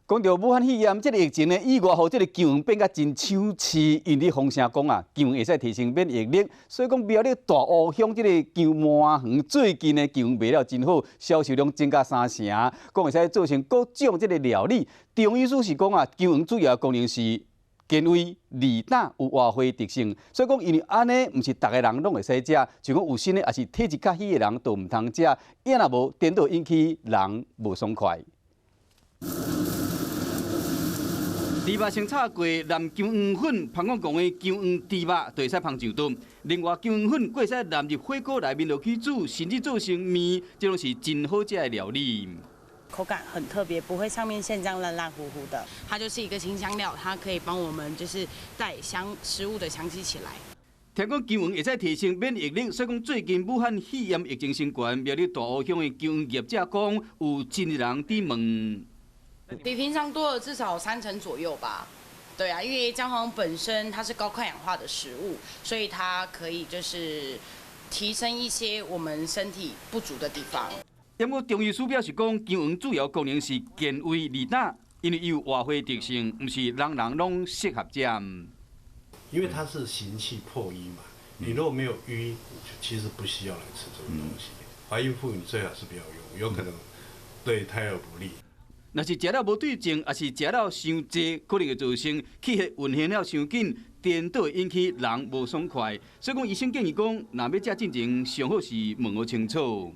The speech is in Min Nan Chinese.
講到武漢肺炎這个疫情呢，意外予這个薑黃變甲真搶市，因為風聲講啊，薑黃會使提升免疫力，所以講苗栗大湖鄉這个薑麻園最近呢，薑黃賣了真好，銷售量增加三成，講會使做成各種這个料理。中醫師是講啊，薑黃主要功能是健胃、利膽、有活血特性，所以講因為按呢，毋是逐个人攏會使食，就講有身的抑是體質較虛的人都毋通食，也若無顛倒引起人無爽快。豬肉先炒過，淋薑黃粉，芳講講的薑黃豬肉就會使芳上桌。另外，薑黃粉閣會使淋入火鍋內面落去煮，甚至做成麵，這攏是真好食的料理。口感很特別，不會上面餡這樣爛爛糊糊的。它就是一個辛香料，它可以幫我們就是帶香食物的香氣起來。聽講薑黃會使提升免疫力，所以講最近武漢肺炎疫情升懸，苗栗大湖鄉的薑黃業者講，有真濟人佇問。比平常多了至少三成左右吧。對啊，因為薑黃本身它是高抗氧化的食物，所以它可以就是提升一些我們身體不足的地方。不過中醫師表示講，薑黃主要功能是健胃利膽，因為伊有活血特性，毋是人人攏適合食。因為它是行氣破瘀嘛，你如果沒有瘀，其實不需要來吃這種東西。懷孕婦女最好是不要用，有可能對胎兒不利。若是食了無對症，抑是食了傷濟，可能會造成氣血運行了傷緊，顛倒會引起人無爽快。所以講，醫生建議講，若欲食進前，上好是問好清楚。